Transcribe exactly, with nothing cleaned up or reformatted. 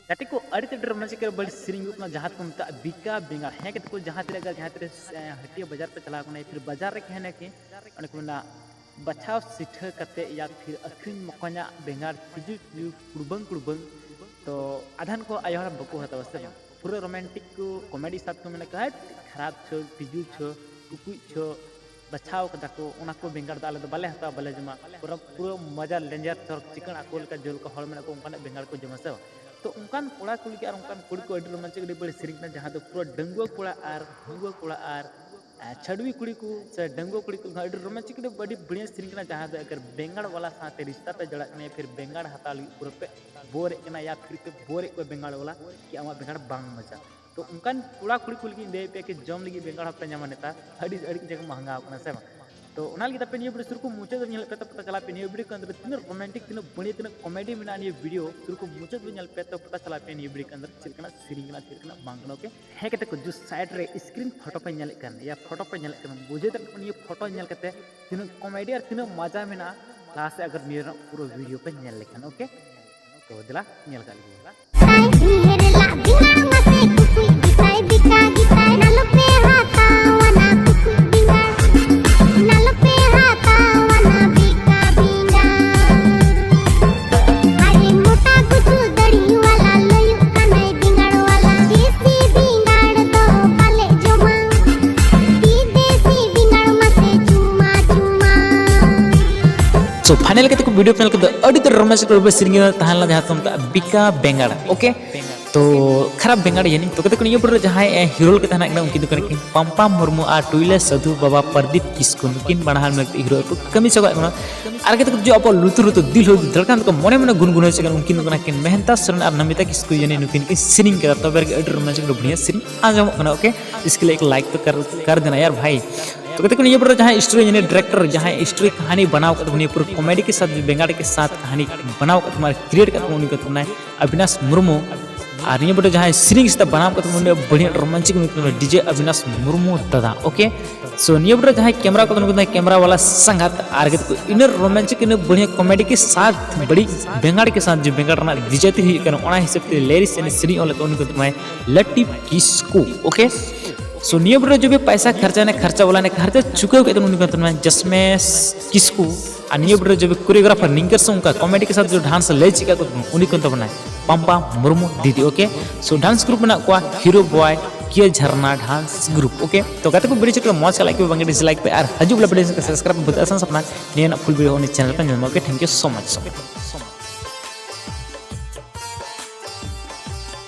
ᱜᱟᱛᱮ ᱠᱚ, ᱟᱹᱰᱤ ᱛᱮᱫ ᱨᱳᱢᱟᱱᱪᱚᱠᱚᱨ ᱵᱟᱹᱲᱤᱡ ᱥᱮᱨᱮᱧ ᱦᱩᱭᱩᱜ ᱠᱟᱱᱟ, ᱡᱟᱦᱟᱸ ᱠᱚ ᱢᱮᱛᱟᱜᱼᱟ ᱵᱤᱠᱟ ᱵᱮᱸᱜᱟᱲ᱾ ᱦᱮᱸ ᱜᱟᱛᱮ ᱠᱚ, ᱡᱟᱦᱟᱸ ᱛᱤᱱᱟᱹᱜ ᱜᱟᱨ ᱡᱟᱦᱟᱸ ᱛᱤᱱᱟᱹᱜ ᱦᱟᱹᱴᱤᱭᱟᱹ ᱵᱟᱡᱟᱨ ᱯᱮ ᱪᱟᱞᱟᱣ ᱠᱟᱱᱟ, ᱯᱷᱤᱨ ᱵᱟᱡᱟᱨ ᱨᱮ ᱠᱮᱦᱮᱱᱟ ᱠᱮ ᱚᱱᱮ ᱠᱚ ᱢᱮᱱᱟ ᱵᱟᱪᱷᱟᱣ ᱥᱤᱴᱷᱟᱹ ᱠᱟᱛᱮ ᱭᱟ ᱯᱷᱤᱨ ᱟᱹᱠᱷᱨᱤᱧ ᱢᱚᱠᱚᱧᱟᱜ ᱵᱮᱸᱜᱟᱲ ᱛᱤᱡᱩ ᱛᱤᱡᱩ ᱠᱩᱲᱵᱟᱹᱝ ᱠᱩᱲᱵᱟᱹᱝ᱾ ᱛᱚ ᱟᱫᱷᱟᱱ ᱠᱚ ᱟᱭᱳ ᱦᱚᱲ ᱵᱟᱠᱚ ᱦᱟᱛᱟᱣᱟ ᱥᱮ ᱵᱟᱝ? ᱯᱩᱨᱟᱹ ᱨᱳᱢᱟᱱᱴᱤᱠ ᱠᱚ ᱠᱚᱢᱮᱰᱤ ᱥᱟᱫ ᱠᱚ ᱢᱮᱱᱟ, ᱦᱟᱴ ᱠᱷᱟᱨᱟᱯ ᱪᱷᱚ, ᱛᱤᱡᱩ ᱪᱷᱚ, ᱴᱩᱠᱩᱡ ᱪᱷᱚ, ᱵᱟᱪᱷᱟᱣ ᱠᱟᱫᱟ ᱠᱚ, ᱚᱱᱟ ᱠᱚ ᱵᱮᱸᱜᱟᱲ ᱫᱚ ᱟᱞᱮ ᱫᱚ ᱵᱟᱞᱮ ᱦᱟᱛᱟᱣᱟ, ᱵᱟᱞᱮ ᱡᱚᱢᱟ᱾ ᱯᱩᱨᱟᱹ ᱯᱩᱨᱟᱹ ᱢᱚᱡᱟ ᱞᱮᱸᱡᱮᱨ ᱪᱚᱨᱚᱠ ᱪᱤᱠᱟᱹᱲ ᱟᱠᱚ ᱞᱮᱠᱟ ᱡᱚᱞ ᱠᱚ ᱦᱚᱲ ᱢᱮᱱᱟᱜ ᱠᱚ, ᱚᱱᱠᱟᱱᱟᱜ ᱵᱮᱸᱜᱟᱲ ᱠᱚ ᱡᱚᱢᱟ ᱥᱮ ᱵᱟᱝ? ᱛᱚ ᱚᱱᱠᱟᱱ ᱠᱚᱲᱟ ᱠᱩᱲᱤ ᱜᱮ ᱟᱨ ᱚᱱᱠᱟᱱ ᱠᱩᱲᱤ ᱠᱚ ᱟᱹᱰᱤ ᱨᱳᱢᱟᱱᱪᱚᱠ, ᱟᱹᱰᱤ ᱵᱟᱹᱲᱤᱡ ᱥᱮᱨᱮᱧ ᱠᱟᱱᱟ, ᱡᱟᱦᱟᱸ ᱫᱚ ᱯᱩᱨᱟᱹ ᱰᱟᱺᱜᱩᱣᱟᱹ ᱠᱚᱲᱟ ᱟᱨ ᱰᱟᱺᱜᱩᱣᱟᱹ ᱠᱚᱲᱟ ᱟᱨ ᱟᱨ ᱪᱷᱟᱹᱰᱣᱤ ᱠᱩᱲᱤ ᱠᱚ ᱥᱮ ᱰᱟᱺᱜᱩᱣᱟᱹ ᱠᱩᱲᱤ ᱠᱚ ᱟᱹᱰᱤ ᱨᱳᱢᱟᱱᱪᱚᱠ, ᱟᱹᱰᱤ ᱵᱟᱹᱲᱤᱡ ᱥᱮᱨᱮᱧ ᱠᱟᱱᱟ, ᱡᱟᱦᱟᱸ ᱫᱚ ᱟᱜᱟᱨ ᱵᱮᱸᱜᱟᱲ ᱣᱟᱞᱟ ᱥᱟᱶᱛᱮ ᱨᱤᱥᱛᱟ ᱯᱮ ᱡᱚᱲᱟᱜ ᱠᱟᱱᱟ ᱭᱟ ᱯᱷᱤᱨ ᱵᱮᱸᱜᱟᱲ ᱦᱟᱛᱟᱣ ᱞᱟᱹᱜᱤᱫ ᱯᱩᱨᱟᱹ ᱯᱮ ᱵᱳᱨᱮᱫ ᱠᱟᱱᱟ ᱭᱟ ᱯᱷᱤᱨ ᱯᱮ ᱵᱳᱨᱮᱫ ᱠᱚᱣᱟ ᱵᱮᱸᱜᱟᱲ ᱣᱟᱞᱟ ᱠᱤ ᱟᱢᱟᱜ ᱵᱮᱸᱜᱟᱲ ᱵᱟᱝ ᱢᱚᱡᱟ᱾ ᱛᱚ ᱚᱱᱠᱟᱱ ᱠᱚᱲᱟ ᱠᱩᱲᱤ ᱠᱚ ᱞᱟᱹᱜᱤᱫ ᱤᱧ ᱞᱟᱹᱭ ᱯᱮᱭᱟ ᱠᱤ ᱡᱚᱢ ᱞᱟᱹᱜᱤᱫ ᱵᱮᱸᱜᱟᱲ ᱦᱚᱸᱯᱮ ᱧᱟᱢᱟ ᱱᱮᱛᱟᱨ ᱟᱹᱰᱤ ᱟᱹᱰᱤ ᱡᱟᱭᱜᱟ ᱢᱟᱦᱟᱝᱜᱟ ᱟᱠᱟᱱᱟ ᱥᱮ ᱵᱟᱝ? ᱛᱚ ᱚᱱᱟ ᱞᱟᱹᱜᱤᱫ ᱟᱯᱮ ᱱᱤᱭᱟᱹ ᱵᱷᱤᱰᱤᱭᱳ ᱥᱩᱨ ᱠᱷᱚᱱ ᱢᱩᱪᱟᱹᱫ ᱫᱷᱟᱹᱵᱤᱡ ᱧᱮᱞ ᱯᱮ, ᱛᱚ ᱯᱟᱛᱟ ᱪᱟᱞᱟᱜ ᱯᱮ ᱱᱤᱭᱟᱹ ᱵᱷᱤᱰᱤᱭᱳ ᱠᱚ ᱟᱱᱫᱚᱨ ᱛᱤᱱᱟᱹᱜ ᱨᱳᱢᱟᱱᱴᱤᱠ, ᱛᱤᱱᱟᱹᱜ ᱵᱟᱹᱲᱤᱡ, ᱛᱤᱱᱟᱹᱜ ᱠᱚᱢᱮᱰᱤ ᱢᱮᱱᱟᱜᱼᱟ ᱱᱤᱭᱟᱹ ᱵᱷᱤᱰᱤᱭᱳ ᱥᱩᱨ ᱠᱷᱚᱱ ᱢᱩᱪᱟᱹᱫ ᱫᱷᱟᱹᱵᱤᱡ ᱧᱮᱞ ᱯᱮ, ᱛᱚ ᱯᱟᱛᱟ ᱪᱟᱞᱟᱜ ᱯᱮ ᱱᱤᱭᱟᱹ ᱵᱷᱤᱰᱤᱭᱳ ᱠᱚ ᱟᱱᱫᱚᱨ ᱪᱮᱫ ᱞᱮᱠᱟᱱᱟᱜ ᱥᱮᱨᱮᱧ ᱠᱟᱱᱟ, ᱪᱮᱫ ᱞᱮᱠᱟᱱᱟᱜ ᱵᱟᱝ ᱠᱟᱱᱟ᱾ ᱳᱠᱮ, ᱦᱮᱸ ᱜᱟᱛᱮ ᱠᱚ, ᱡᱩ ᱥᱟᱭᱤᱰ ᱨᱮ ᱥᱠᱨᱤᱱ ᱯᱷᱳᱴᱳ ᱯᱮ ᱧᱮᱞᱮᱫ ᱠᱟᱱ, ᱭᱟ ᱯᱷᱳᱴᱳ ᱯᱮ ᱧᱮᱞᱮᱫ ᱠᱟᱱᱟ, ᱵᱩᱡᱷᱟᱹᱣ ᱫᱟᱲᱮᱭᱟᱜ ᱠᱟᱱᱟ ᱱᱤᱭᱟᱹ ᱯᱷᱳᱴᱳ ᱧᱮᱞ ᱠᱟᱛᱮ ᱛᱤᱱᱟᱹᱜ ᱠᱚᱢᱮᱰᱤ ᱟᱨ ᱛᱤᱱᱟᱹᱜ ᱢᱟᱡᱟ ᱢᱮᱱᱟᱜᱼᱟ ᱞᱟᱦᱟ ᱥᱮᱫ ᱟᱜᱟᱨ ᱱᱤᱭᱟᱹ ᱨᱮᱱᱟᱜ ᱯᱩᱨᱟᱹ ᱵᱷᱤᱰᱤᱭᱳ ᱯᱮ ᱧᱮᱞ ᱞᱮᱠᱷᱟᱱ᱾ ᱳᱠᱮ, ᱛᱚ ᱫᱮᱞᱟ ᱧᱮᱞ ᱠᱟᱜ ᱞᱮᱜᱮ᱾ ᱛᱟᱭ ᱰᱷᱮᱨ ᱞᱟᱜ ᱵᱮᱸᱜᱟᱲ ᱢᱟᱥᱮ ᱠᱩᱠᱩᱭ ᱜᱮᱛᱟᱭ ᱵᱮᱠᱟ ᱜᱮᱛᱟᱭ, ᱟᱞᱚᱯᱮ ᱦᱟᱛᱟᱣᱟ ᱱᱟ ᱠᱩᱠᱩᱭ ᱵᱮᱸᱜᱟᱲ, ᱟᱞᱚᱯᱮ ᱦᱟᱛᱟᱣᱟ ᱱᱟ ᱵᱮᱠᱟ ᱵᱮᱸᱜᱟᱲ᱾ ᱟᱨᱮ ᱢᱚᱴᱟ ᱜᱩᱪᱩ ᱫᱟᱲᱤ ᱣᱟᱞᱟ ᱞᱟᱹᱭᱩᱜ ᱠᱟᱱᱟᱭ ᱵᱮᱸᱜᱟᱲ ᱣᱟᱞᱟ, ᱫᱮᱥᱤ ᱵᱮᱸᱜᱟᱲ ᱫᱚ ᱵᱟᱞᱮ ᱡᱚᱢᱟ, ᱵᱤᱫᱮᱥᱤ ᱵᱮᱸᱜᱟᱲ ᱢᱟᱥᱮ ᱪᱩᱢᱟ ᱪᱩᱢᱟ᱾ ᱥᱳ ᱯᱷᱟᱭᱱᱟᱞ ᱠᱟᱛᱮ ᱠᱚ ᱵᱷᱤᱰᱤᱭᱳ ᱯᱷᱟᱭᱱᱟᱞ ᱠᱟᱛᱮ ᱟᱹᱰᱤ ᱩᱛᱟᱹᱨ ᱨᱳᱢᱟᱱᱥ ᱠᱚ ᱥᱮᱨᱮᱧ ᱛᱟᱦᱮᱸ ᱞᱮᱱᱟ, ᱡᱟᱦᱟᱸ ᱫᱚ ᱢᱮᱛᱟᱜᱼᱟ ᱵᱤᱠᱟ ᱵᱮᱸᱜᱟᱲ᱾ ᱳᱠᱮ, ᱛᱚ ᱠᱷᱟᱨᱟᱯ ᱵᱮᱸᱜᱟᱲ ᱡᱟᱹᱱᱤᱡ᱾ ᱛᱚ ᱠᱟᱛᱮ ᱠᱚ ᱱᱤᱭᱟᱹ ᱯᱚᱨᱮ ᱡᱟᱦᱟᱸᱭ ᱦᱤᱨᱳ ᱞᱮᱠᱟ ᱛᱟᱦᱮᱱᱟ ᱠᱟᱱᱟ, ᱩᱱᱠᱤᱱ ᱫᱚ ᱠᱟᱱᱟ ᱠᱤᱱ ᱯᱟᱢᱯᱟ ᱢᱩᱨᱢᱩ ᱟᱨ ᱴᱩᱭᱞᱟ ᱥᱟᱫᱷᱩ ᱵᱟᱵᱟ ᱯᱨᱚᱫᱤᱯ ᱠᱤᱥᱠᱩ, ᱱᱩᱠᱤᱱ ᱵᱟᱱᱟ ᱦᱚᱲ ᱢᱤᱞᱮ ᱠᱟᱛᱮ ᱦᱤᱨᱳ ᱠᱚ ᱠᱟᱹᱢᱤ ᱪᱟᱵᱟᱜ ᱠᱟᱱᱟ᱾ ᱟᱨ ᱠᱟᱛᱮ ᱠᱚ ᱡᱚ ᱟᱵᱚ ᱞᱩᱛᱩᱨ ᱞᱩᱛᱩᱨ ᱫᱤᱞ ᱦᱚᱸ ᱫᱷᱟᱲᱠᱟᱱ ᱛᱟᱠᱚ ᱢᱚᱱᱮ ᱢᱚᱱᱮ ᱜᱩᱱᱜᱩᱱᱟᱹᱣ ᱪᱮᱫ ᱠᱟᱱᱟ, ᱩᱱᱠᱤᱱ ᱫᱚ ᱠᱟᱱᱟ ᱠᱤᱱ ᱢᱮᱦᱮᱱᱛᱟ ᱥᱚᱨᱮᱱ ᱟᱨ ᱱᱚᱢᱤᱛᱟ ᱠᱤᱥᱠᱩ ᱡᱟᱹᱱᱤᱡ ᱱᱩᱠᱤᱱ ᱠᱤᱱ ᱥᱮᱨᱮᱧ ᱠᱟᱫᱟ, ᱛᱚᱵᱮ ᱨᱮᱜᱮ ᱟᱹᱰᱤ ᱨᱳᱢᱟᱱᱪᱚᱠ, ᱟᱹᱰᱤ ᱵᱟᱲᱤᱭᱟ ᱥᱮᱨᱮᱧ ᱟᱸᱡᱚᱢᱚᱜ ᱠᱟᱱᱟ᱾ ᱳᱠᱮ, ᱤᱥᱠᱮ ᱞᱤᱭᱮ ᱮᱠ ᱞᱟᱭᱤᱠ ᱛᱚ ᱠᱟᱨ, ᱠᱟᱨ ᱫᱮᱱᱟ ᱭᱟᱨ ᱵᱷᱟᱭ᱾ ᱛᱚ ᱠᱟᱛᱮ ᱠᱚ ᱱᱤᱭᱟᱹ ᱯᱚᱨᱮ ᱡᱟᱦᱟᱸᱭ ᱥᱴᱳᱨᱤ ᱡᱟᱦᱟᱸᱭ ᱥᱴᱳᱨᱤ ᱠᱟᱹᱦᱱᱤ ᱵᱮᱱᱟᱣ ᱠᱟᱫᱟ, ᱱᱤᱭᱟᱹ ᱯᱩᱨᱟᱹ ᱠᱚᱢᱮᱰᱤ ᱠᱮ ᱥᱟᱛᱷ ᱵᱮᱸᱜᱟᱲ ᱠᱮ ᱥᱟᱛᱷ ᱠᱟᱹᱦᱱᱤ ᱵᱮᱱᱟᱣ ᱠᱟᱫᱟ, ᱠᱨᱤᱭᱮᱴ ᱠᱟᱫᱟ ᱩᱱᱤ ᱠᱟᱛᱮ ᱠᱟᱱᱟᱭ ᱚᱵᱤᱱᱟᱥ ᱢᱩᱨᱢᱩ᱾ ᱟᱨ ᱱᱤᱭᱟᱹ video ᱡᱟᱦᱟᱸᱭ ᱥᱮᱨᱮᱧ ᱥᱮ ᱵᱟᱱᱟᱢ ᱠᱟᱛᱮ ᱩᱱᱤ ᱵᱟᱹᱲᱤᱡ ᱨᱳᱢᱟᱱᱪᱤᱠ ᱩᱱᱤ ᱠᱟᱱᱟ DJ ᱚᱵᱤᱱᱟᱥ ᱢᱩᱨᱢᱩ ᱫᱟᱫᱟ, okay? So ᱱᱤᱭᱟᱹ video ᱡᱟᱦᱟᱸᱭ camera ᱠᱚ ᱩᱱᱠᱩ ᱫᱚ camera ᱵᱟᱞᱟ ᱥᱟᱸᱜᱟᱛ ᱟᱨ ᱠᱟᱛᱮ ᱠᱚ ᱤᱱᱟᱹ ᱨᱳᱢᱟᱱᱪᱤᱠ ᱤᱱᱟᱹ ᱵᱟᱹᱲᱤᱡ comedy ᱠᱮ ᱥᱟᱛᱷ ᱵᱟᱹᱲᱤᱡ ᱵᱮᱸᱜᱟᱲ ᱠᱮ ᱥᱟᱛᱷ ᱡᱮ ᱵᱮᱸᱜᱟᱲ ᱨᱮᱱᱟᱜ ᱵᱤᱡᱟᱹᱛᱤ ᱦᱩᱭᱩᱜ ᱠᱟᱱᱟ, ᱚᱱᱟ ᱦᱤᱥᱟᱹᱵ ᱛᱮ lyrics ᱮᱱᱮᱡ ᱥᱮᱨᱮᱧ ᱚᱞ ᱞᱮᱫ ᱩᱱᱤ ᱠᱚ ᱛᱟᱢᱟᱭ ᱞᱟᱴᱤᱯ ᱠᱤᱥᱠᱩ, okay? So ᱱᱤᱭᱟᱹ video ᱡᱚᱵᱮ ᱯᱟᱭᱥᱟ ᱠᱷᱟᱨᱪᱟ ᱱᱮ ᱠᱷᱟᱨᱪᱟ ᱵᱚᱞᱟ ᱱᱮ ᱠᱷᱟᱨᱪᱟ ᱪᱩᱠᱟᱹᱣ ᱠᱮᱫ ᱩᱱᱤ ᱠᱚ ᱛᱟᱢᱟᱭ ᱡᱟᱥᱢᱮᱥ ᱠᱤᱥᱠᱩ᱾ ᱟᱨ ᱱᱤᱭᱟᱹ video ᱡᱚᱵᱮ choreographer ᱱᱤᱝᱠᱟᱹᱨ ᱥᱚᱝ ᱚᱱᱠᱟ comedy ᱠᱮ ᱥᱟᱛᱷ ᱡᱚ dance ᱞᱟᱹᱭ ᱪᱮᱫ ᱠᱚ ᱩᱱᱤ ᱠᱚ ᱛᱟᱵᱚᱱᱟᱭ ᱯᱟᱢᱯᱟ ᱢᱩᱨᱢᱩ ᱫᱤᱫᱤ, okay? So dance group ᱢᱮᱱᱟᱜ ᱠᱚᱣᱟ Hero Boy, ᱠᱤᱭᱟ ᱡᱷᱟᱨᱱᱟ dance group, okay? ᱛᱚ ᱜᱟᱛᱮ ᱠᱚ video ᱪᱮᱫ ᱠᱚ ᱢᱚᱡᱽ ᱠᱷᱟᱱ like ᱯᱮ, ᱵᱟᱝ dislike ᱯᱮ, ᱟᱨ ᱦᱤᱡᱩᱜ ᱵᱮᱞᱟ video subscribe ᱯᱮ ᱵᱷᱩᱞ ᱟᱥᱟᱱ ᱥᱟᱯᱱᱟ ᱱᱤᱭᱟᱹ ᱨᱮᱱᱟᱜ full video ᱩᱱᱤ channel ᱯᱮ ᱧᱟᱢᱟ, okay? Thank you so much.